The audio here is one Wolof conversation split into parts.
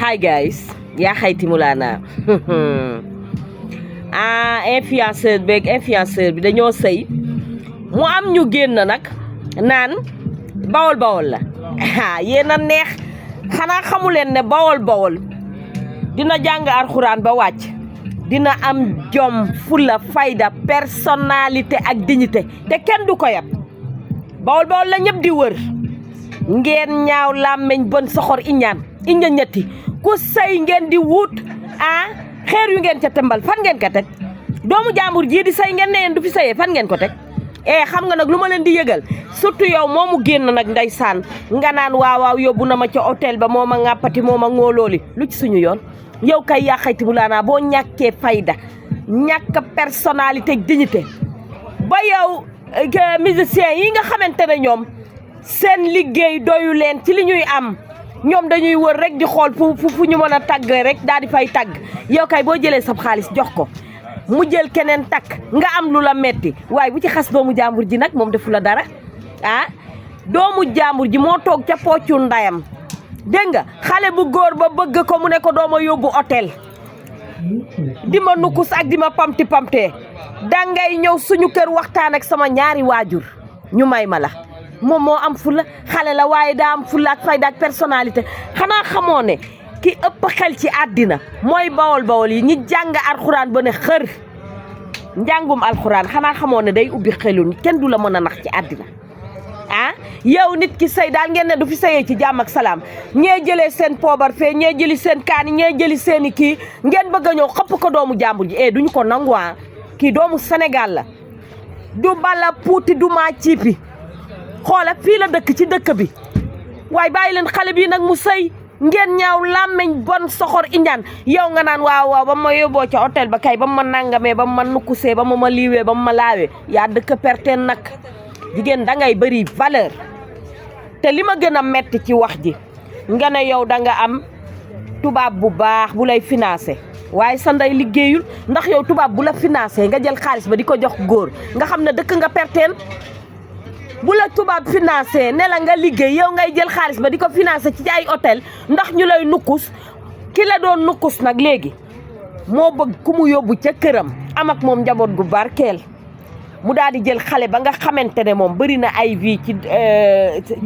Hi guys, yaa xayti Mulana influenceur bi dañoo sëy mu am ñu génn nag naan bawol la yéen a neex xanaa xamu leen ne bawol dina jàng alxuraan ba wàcc dina am jom fulla fayda personnalité ak dignité te kenn du ko yab bawol la ñëpp di wër ngeen ñaaw làmmeñ bon soxor iñaan ñetti ku sëy ngeen di wut xeer yu ngeen ca tëmbal fan ngeen ko teg doomu jàmbur jii di sëy ngeen ne yeen du fi sëyee fan ngeen ko teg xam nga nag lu ma leen di yëgal surtout yow moomu génn nag ndeysaan nga naan waaw yóbbu na ma ca hôtel ba moo ma ŋàppati moo ma ŋóolooli lu ci suñu yoon yow kay yaa xayti bu laanaa boo ñàkkee fayda ñàkk personnalité dignité ba yow musiciens yi nga xamante ne ñoom seen liggéey doyu leen ci li ñuy am ñoom dañuy wër rek di xool fu ñu mën a tàgg rek daal di fay tàgg yow kay boo jëlee sab xaalis jox ko mu jël keneen takk nga am lu la metti waaye bu ci xas doomu jàmbur ji nag moom defu la dara doomu jàmbur ji moo toog ca poccu ndayam dégg nga xale bu góor ba bëgg ko mu ne ko dooma yóbbu hôtel di ma nukkus ak di ma pamtee dangay ñëw suñu kër waxtaan ak sama ñaari waajur ñu may ma la moom moo am fulla xale la waaye daa am fulla ak fayda ak personnalité xanaa xamoo ne ki ëpp xel ci àddina mooy bawol yi ñi jàng alxuraan ba ne xër njàngum alxuraan xanaa xamoo ne day ubbi xelu nit kenn du la mën a nax ci àddina yow nit ki sëy daal ngeen ne du fi sëyee ci jàmm ak salaam ñee jëlee seen poobar fee ñee jëli seen kaani ñee jëli seeni kii ngeen bëgg a ñëw xëpp ko doomu jàmbur ji duñu ko nangu kii doomu Sénégal la du bala puuti du maa ciipi xoola fii la dëkk ci dëkk bi waaye bàyyi leen xale bi nag mu sëy ngeen ñaaw làmmeñ bon soxor iñaan yow nga naan waaw ba ma yóbboo ca hôtel ba kay ba ma nangamee ba ma nukkusee ba ma liiwee ba ma laawee yaa dëkk perteen nag jigéen dangay bëri valeur te li ma gën a metti ci wax ji nga ne yow danga am tubaab bu baax bu lay financé waaye sa ndey liggéeyul ndax yow tubaab bu la financé nga jël xaalis ba di ko jox góor nga xam ne dëkk nga perteen bu la tubaab financé ne la nga liggéey yow ngay jël xaalis ba di ko financé ci ay hôtel ndax ñu lay nukkus ki la doon nukkus nag léegi moo bëgg ku mu yóbbu ca këram am ak moom njaboot gu barkeel mu daal di jël xale ba nga xamante ne moom bëri na ay vie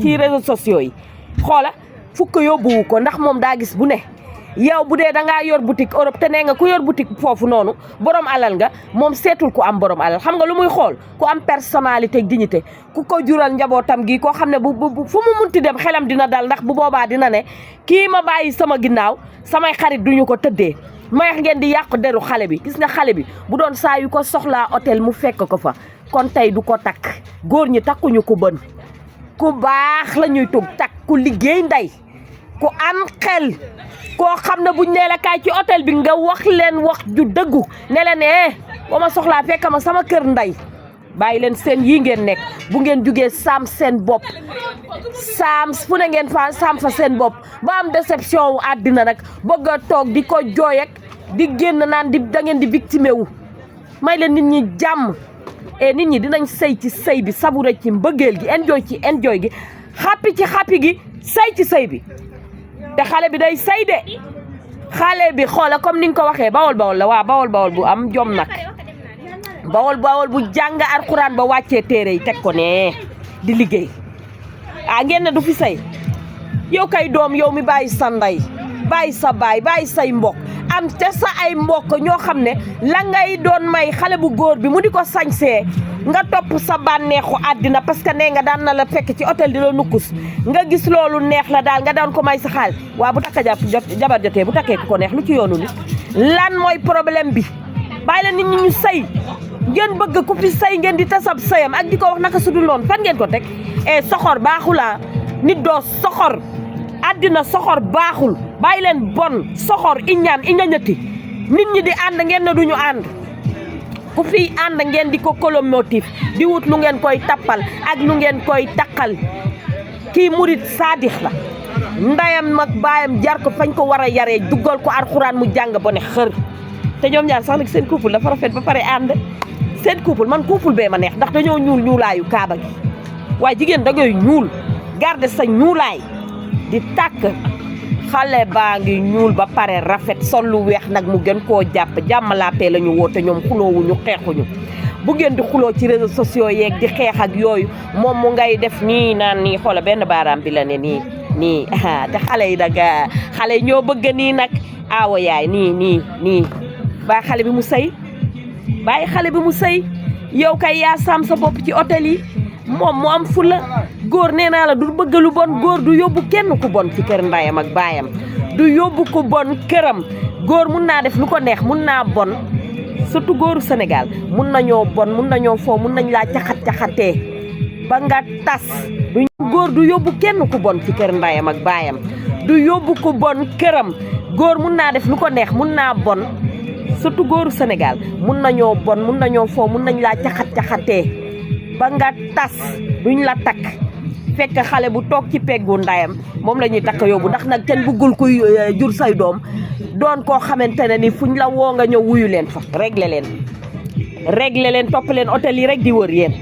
ci réseaux sociaux yi xoola fukk yóbbuwu ko ndax moom daa gis bu ne yow bu dee dangaa yor boutique Europe te nee nga ku yor boutique foofu noonu borom alal nga moom seetul ku am borom alal xam nga lu muy xool ku am personnalité ak dignité ku ko jural njabootam gi koo xam ne bu fu mu munti dem xelam dina dal ndax bu boobaa dina ne kii ma bàyyi sama ginnaaw samay xarit duñu ko tëddee mayax ngeen di yàq deru xale bi gis nga xale bi bu doon saa yu ko soxlaa hôtel mu fekk ko fa kon tey du ko takk góor ñi takkuñu ku bën ku baax la ñuy tug takk ku liggéey ndey ku am xel koo xam ne buñ nee la kaay ci hôtel bi nga wax leen wax ju dëggu ne leen ba ma soxlaa fekk ma sama kër ndey bàyyi leen seen yii ngeen nekk bu ngeen jugee saam seen bopp saam fu ne ngeen saam fa seen bopp ba am déception wu àddina nag bëgg a toog di ko jooy ak di génn naan da ngeen di victime wu may leen nit ñi jàmm nit ñi dinañ sëy ci sëy bi sabure ci mbëggeel gi enjoy gi xappi ci xappi gi sëy ci sëy bi te xale bi day sëy de xale bi xoola comme ni nga ko waxee bawol la waa bawol bu am jom nag bawol bu jàng alxuraan ba wàccee téere yi teg ko ne di liggéey ngeen ne du fi sëy yow kay doom yow mi bàyyi sa ndey bàyyi sa baay bàyyi say mbokk am te sa ay mbokk ñoo xam ne la ngay doon may xale bu góor bi mu di ko sañsee nga topp sa bànneexu àddina parce que nee nga daan na la fekk ci hôtel di la nukkus nga gis loolu neex la daal nga daan ko may sa xaalis waa bu takka jabar jotee bu takkee ku ko neex lu ci yoonu nit lan mooy problème bi bàyyi la nit ñi ñu sëy ngeen bëgg ku fi sëy ngeen di tasab sëyam ak di ko wax naka sudul noonu fan ngeen ko teg soxor baaxula nit doo soxor àddina soxor baaxul bàyyi leen bon soxor iñañati nit ñi di ànd ngeen ne duñu ànd ku fi ànd ngeen di ko colomotif di wut lu ngeen koy tappal ak lu ngeen koy takkal kii murit saadix la ndayam ak baayam jar ko fañ ko war a yaree duggal ko alxuraan mu jàng ba ne xër te ñoom ñaar sax nag seen couple dafa rafet ba pare ànd seen couple man couple bee ma neex ndax dañoo ñuulaayu kaaba gi waaye jigéen da ngay ñuul garder sa ñuulaay di tàkk xale baa ngi ñuul ba pare rafet sol lu weex nag mu gën koo jàpp jàmmalaatee la ñu woote ñoom xuloowuñu xeexuñu bu ngeen di xuloo ci réseaux sociaux yeeg di xeex ak yooyu moom mu ngay def nii naan nii xoola benn baaraam bi la ne nii te xale yi nag xale yi ñoo bëgg nii nag aawa yaay nii bàyyi xale bi mu sëy bàyyi xale bi mu sëy yow kay yaa saam sa bopp ci hôtel yi moom mu am fula góor nee naa la du bëgg lu bon góor du yóbbu kenn ku bon ci kër ndayam ak baayam du yóbbu ku bon këram góor mun naa def lu ko neex mun naa bon surtout góoru Sénégal mun nañoo bon mun nañoo foo mun nañ laa caxatee ba nga tas du góor du yóbbu kenn ku bon ci kër ndayam ak baayam du yóbbu ku bon këram góor mun naa def lu ko neex mun naa bon surtout góoru Sénégal mun nañoo bon mun nañoo foo mun nañ laa caxatee ba nga tas duñ la takk fekk xale bu toog ci peggu ndayam moom la ñuy takk yóbbu ndax nag kenn bëggul kuy jur say doom doon koo xamante ne ni fuñ la woo nga ñëw wuyu leen fa réglé leen topp leen hôtel yi rek di wër yéen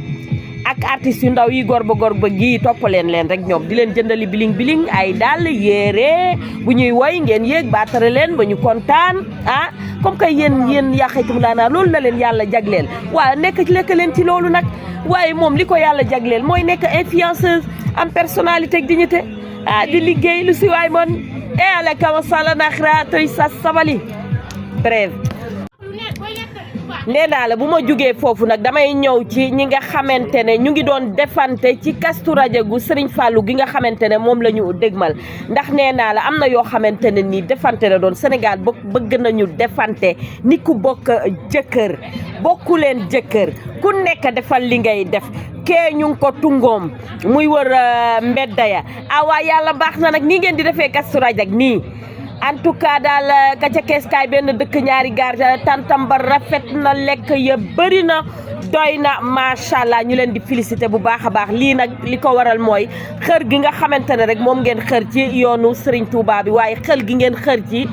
ak artistes yu ndaw yi gor ba gii topp leen rek ñoom di leen jëndali biling ay dàll yére bu ñuy woy ngeen yéeg baatare leen ba ñu kontaan comme que yéen yàqeetum laanaa loolu na leen yàlla jagleel waaye nekk ci lekk leen ci loolu nag waaye moom li ko yàlla jagleel mooy nekk influenceuse am personnalité ak dignité di liggéey lu si waay mon ale kama sala naxra toy sa sabali bref nee naa la bu ma jugee foofu nag damay ñëw ci ñi nga xamante ne ñu ngi doon defante ci Kazu Rajab gu Serigne Fallou gi nga xamante ne moom la ñu dégmal ndax nee naa la am na yoo xamante ne nii defante la doon Sénégal bëgg nañu defante ni ku bokk jëkkër bokku leen jëkkër ku nekk defal li ngay def kee ñu ngi ko tungoom muy wër mbedda ya waaye yàlla baax na nag nii ngeen di defee Kazu Rajab nii en tout cas daal ka ca kees kaay benn dëkk ñaari gaar tantam ba rafet na lekk ya bëri na doy na macha allah ñu leen di félicité bu baax a baax lii nag li ko waral mooy xër gi nga xamante ne rek moom ngeen xër ci yoonu Serigne Touba bi waaye xel gi ngeen xër ci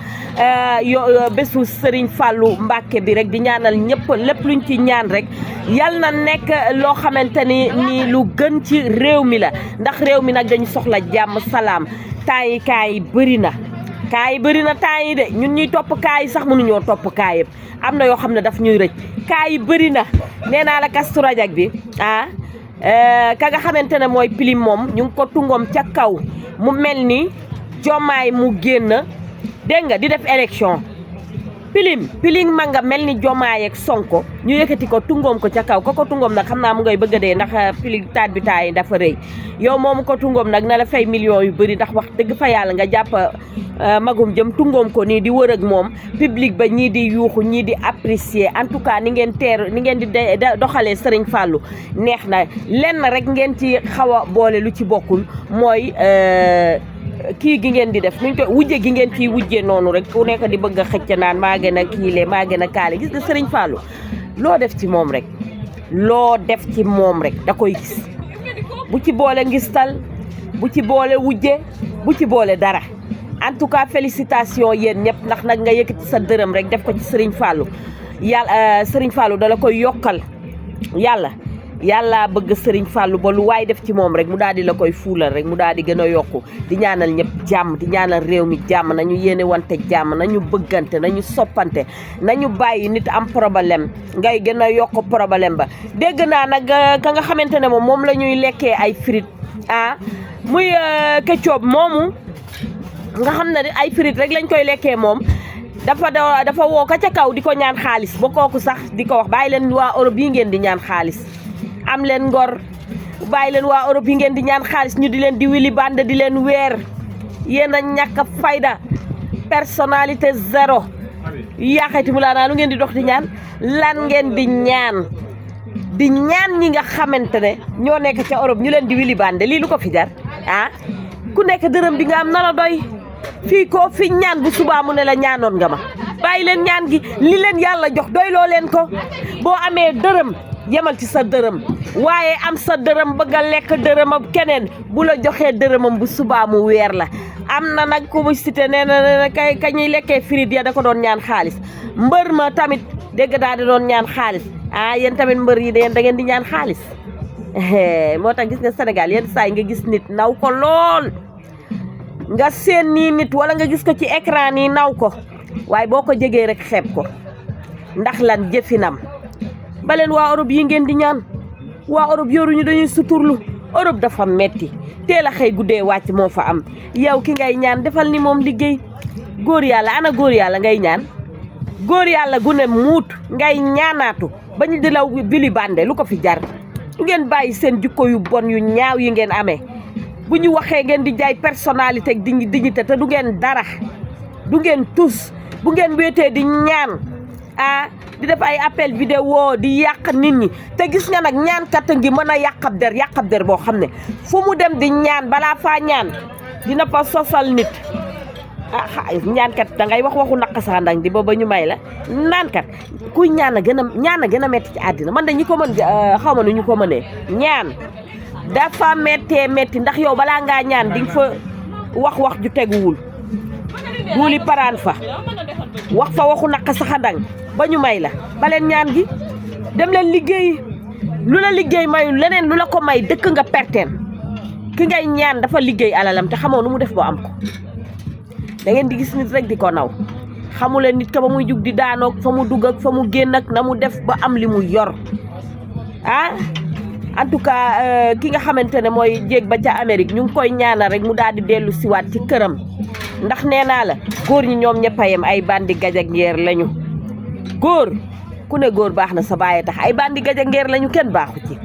bésu Serigne Fallou Mbacké bi rek di ñaanal ñëpp lépp luñ ci ñaan rek yal na nekk loo xamante ni lu gën ci réew mi la ndax réew mi nag dañu soxla jàmm salaam temps yi bëri na. kaa yi bëri na temps yi de ñun ñuy topp kaa yi sax mënuñoo topp kaa yëpp am na yoo xam ne daf ñuy rëcc kaa yi bëri na nee naa la Kazu Rajab bi ka nga xamante ne mooy pilim moom ñu ngi ko tungoom ca kaw mu mel ni Jomaay mu génn dégg nga di def élection pilim ma nga mel ni Jomaay ak Sonko ñu yëkkati ko tungoom ko ca kaw ko tungoom nag xam naa mu ngay bëgg a dee ndax pilim taat bi taay dafa rëy yow moomu ko tungoom nag na la fay millions yu bëri ndax wax dëgg fa yàlla nga jàpp magum jëm tungoom ko nii di wër ak moom public ba ñii di yuuxu ñii di apprécier en tout cas ni ngeen di doxalee Serigne Fallou neex na lenn rek ngeen ci xaw a boole lu ci bokkul mooy kii gi ngeen di def nuñ koy wujje gi ngeen ciy wujje noonu rek ku nekk di bëgg a xëcc naan maa gën a kiile maa gën a kaale gis nga Serigne Fallou loo def ci moom rek da koy gis bu ci boole ngistal bu ci boole wujje bu ci boole dara en tout cas félicitations yéen ñëpp ndax nag nga yëkkati sa dërëm rek def ko ci Serigne Fallou Serigne Fallou dala koy yokkal yàlla bëgg Serigne Fallou ba lu waay def ci moom rek mu daal di la koy fuulal rek mu daal di gën a yokku di ñaanal ñëpp jàmm di ñaanal réew mi jàmm nañu yéene wante jàmm nañu bëggante nañu soppante nañu bàyyi nit am problème ngay gën a yokk problème ba dégg naa nag ka nga xamante ne moom la ñuy lekkee ay frites muy Ketchup moomu nga xam ne ay frites rek lañ koy lekkee moom dafa woo ka ca kaw di ko ñaan xaalis ba kooku sax di ko wax bàyyi leen waa Europe yi ngeen di ñaan xaalis am leen ngor bàyyi leen waa Europe yi ngeen di ñaan xaalis ñu di leen di wili bande di leen weer yéen a ñàkk fayda personnalité zéro yaaxayti mu laa naa lu ngeen di dox di ñaan lan ngeen di ñaan ñi nga xamante ne ñoo nekk ca Europe ñu leen di wili bande lii lu ko fi jar ku nekk dërëm bi nga am na la doy fii koo fi ñaan bu subaa mu ne la ñaanoon nga ma bàyyi leen ñaan gi li leen yàlla jox doy loo leen ko boo amee dërëm yemal ci sa dërëm waaye am sa dërëm bëgg a lekk dërëmam keneen bu la joxee dërëmam bu subaa mu weer la am na nag ku mu cité nee na ka ñuy lekkee frites ya da ko doon ñaan xaalis mbër ma tamit dégg daa di doon ñaan xaalis yéen tamit mbër yi da ngeen di ñaan xaalis moo tax gis nga Sénégal yenn saa yi nga gis nit naw ko lool nga seen nii nit wala nga gis ko ci écran nii naw ko waaye boo ko jegee rek xeeb ko ndax lan jëfinam baleen waa Europe yi ngeen di ñaan waa Europe yoruñu dañuy suturlu Europe dafa metti teel a xëy guddee wàcc moo fa am yow ki ngay ñaan defal ni moom liggéey góor yàlla ana góor yàlla ngay ñaan góor yàlla gu ne muut ngay ñaanaatu ba ñu di la bili bande lu ko fi jar ngeen bàyyi seen jikko yu bon yu ñaaw yi ngeen amee bu ñu waxee ngeen di jaay personnalité ak dignité te du ngeen dara du ngeen tus bu ngeen wéetee di ñaan di def ay appel vidéo di yàq nit ñi te gis nga nag ñaankat ngi mën a yàqab der boo xam ne fu mu dem di ñaan balaa faa ñaan dina fa sosal nit ñaankat da ngay wax waxu naqasandang di booba ñu may la naankat kuy ñaan a gën a metti ci àddina man de ñi ko mën xaw ma nu ñu ko mënee ñaan dafa méttee métti ndax yow balaa ngaa ñaan di nga fa wax ju teguwul duuli paraan fa wax fa waxu naqasandang ba ñu may la baleen ñaan gi dem leen liggéey lu la liggéey mayul leneen lu la ko may dëkk nga perteen ki ngay ñaan dafa liggéey alalam te xamoo nu mu def boo am ko da ngeen di gis nit rek di ko naw xamuleen nit ka ba muy jug di daanoog fa mu dugg ak fa mu génn ak na mu def ba am li mu yor en tout cas ki nga xamante ne mooy jéeg ba ca Amérique ñu ngi koy ñaanal rek mu daal di dellu siwaat ci këram ndax nee naa la góor ñi ñoom ñëpp a yem ay bandi gajangeer lañu góor ku ne góor baax na sa baay tax ay bandi gajangeer lañu kenn baaxu ci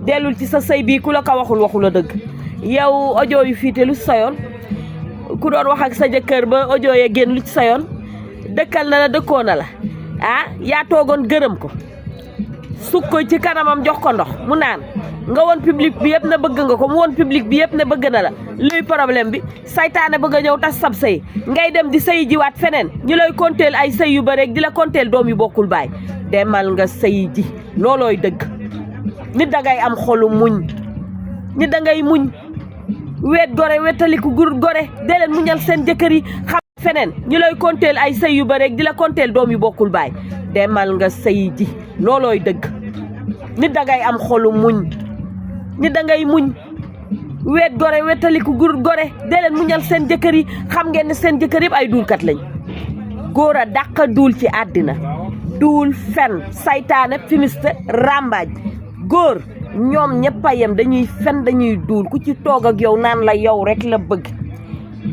dellul ci sa sëy bii ku la ko waxul la dëgg yow audio yu fiite lu sayoon ku doon wax ak sa jëkkër ba audio ya génn lu ci sayoon dëkkal na la dëkkoo na la yaa toogoon gërëm ko sukk ci kanamam jox ko ndox mu naan nga woon public bi yëpp ne bëgg nga ko mu woon public bi yëpp ne bëgg na la luy problème bi saytaane bëgg a ñëw tas sab sëy ngay dem di sëy jiwaat feneen ñu lay konteel ay sëy yu bare di la konteel doom yu bokkul baay demal nga sëy ji loolooy dëgg nit dangay am xolu muñ nit dangay muñ weet gore wetaliku gur gore dee leen muñal seen jëkkër yi xam feneen ñu lay konteel ay sëy yu bare di la konteel doom yu bokkul baay demal nga sëy ji loolooy dëgg nit dangay am xolu muñ nit dangay muñ weet gore wetaliku gur gore dee leen muñal seen jëkkër yi xam ngeen ne seen jëkkër yëpp ay duulkat lañ góor a dàq duul ci àddina duul fen saytaane fimiste rambaaj góor ñoom ñëpp a yem dañuy fen dañuy duul ku ci toog ak yow naan la yow rek la bëgg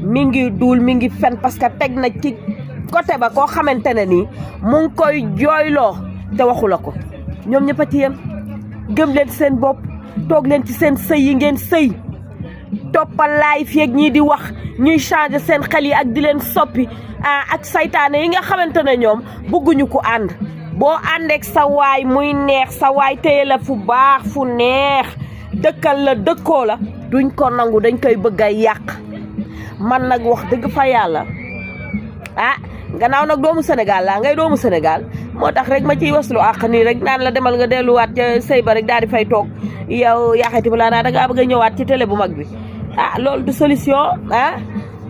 mi ngi duul mi ngi fen parce que teg na ci côté ba koo xamante ne nii mu ngi koy jooyloo te waxu la ko ñoom ñëpp a ci yem gëm leen seen bopp toog leen ci seen sëy yi ngeen sëy toppal laay feeg ñii di wax ñuy changer seen xel yi ak di leen soppi ak saytaane yi nga xamante ne ñoom bëgguñu ko ànd boo àndeek sa waay muy neex sa waay téye la fu baax fu neex dëkkal la dëkkoo la duñ ko nangu dañ koy bëgg a yàq man nag wax dëgg fa yàlla gannaaw nag doomu Sénégal laa ngay doomu Sénégal moo tax rek ma ciy waslu àq nii rek naan la demal nga delluwaat ca sëy ba rek daal di fay toog yow yaaxeti ba laa naa dangaa bëgg a ñëwaat ci télé bu mag bi loolu du solution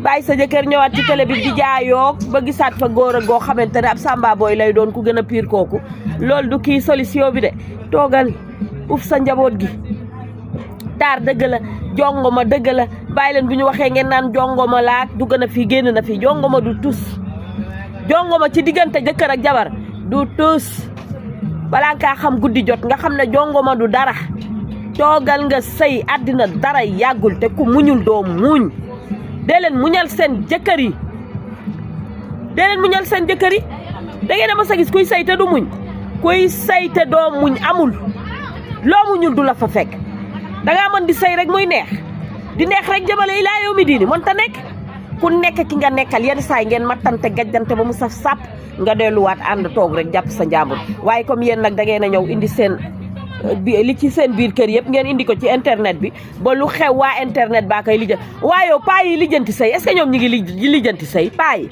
bàyyi sa jëkkër ñëwaat ci télé bi di jaayoog ba gisaat fa góor ak goo xamante ne ab samba booy lay doon ku gën a piir kooku loolu du kii solution bi de toogal uf sa njaboot gi taar dëgg la jongoma dëgg la bàyyi leen bu ñu waxee ngeen naan jongoma laak du gën a fii génn na fii jongoma du tus jongoma ci diggante jëkkër ak jabar du tus balaa nga xam guddi jot nga xam ne jongoma du dara toogal nga sëy àddina dara yàggul te ku muñul doo muñ dee leen muñal seen jëkkër yi da ngeen a mës a gis kuy sëy te du muñ kuy sëy te doo muñ amul loo muñul du la fa fekk dangaa mën di sëy rek muy neex di neex rek jëmale ilaa yow mi diini mën ta nekk ku nekk ki nga nekkal yenn saay ngeen mattante gajjante ba mu saf sàpp nga delluwaat ànd toog rek jàpp sa njàmbur waaye comme yéen nag da ngeen a ñëw indi seen li ci seen biir kër yëpp ngeen indi ko ci internet bi ba lu xew waa internet baa koy lijjanti waaye paa yi lijjanti sëy est-ce que ñoom ñi ngi lijjanti sëy paa yi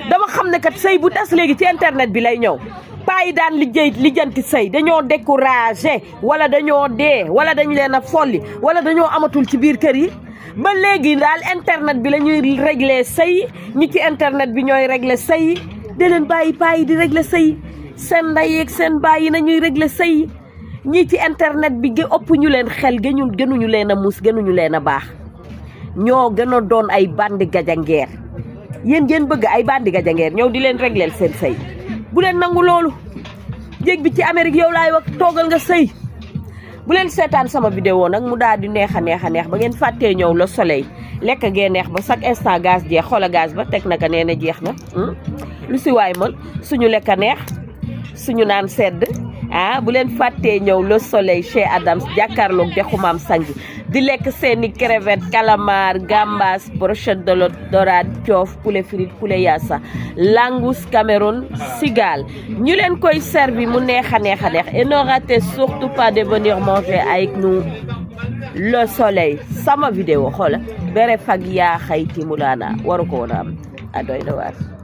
dama xam ne kat sëy bu tas léegi ci internet bi lay ñëw paa yi daan lijjanti sëy dañoo découragé wala dañoo dee wala dañ leen a folli wala dañoo amatul ci biir kër yi ba léegi daal internet bi la ñuy régler sëy ñi ci internet bi ñooy régler sëy de leen bàyyi paa yi di régler sëy seen ndey ak seen baay yi nañuy régler sëy ñii ci internet bi ëpp ñu leen xel gënuñu leen a mus gënuñu leen a baax ñoo gën a doon ay bandi gajangeer yéen ngeen bëgg ay bandi gajangeer ñëw di leen régleel seen sëy bu leen nangu loolu jéeg bi ci Amérique yow laay wax toogal nga sëy bu leen seetaan sama vidéo nag mu daal di neex a neex ba ngeen fàttee ñëw Le Soleil lekk gee neex ba chaque instant gaz jeex xoola gaz ba teg naka nee na jeex na lu si waay mën suñu lekk a neex suñu naan sedd bu leen fàttee ñëw Le Soleil chez Adams jàkkaarloog dexu Maam Sangi di lekk seeni crevette calamar gambas brochette de dorade coof poulet frite poulet yassa langous Cameroun cigale ñu leen koy servi mu neex a neex et ne ratez surtout pas de venir manger avec nous Le Soleil sama vidéo xoola bere fag yaa xayti mulaana waru ko woon a am doy na waar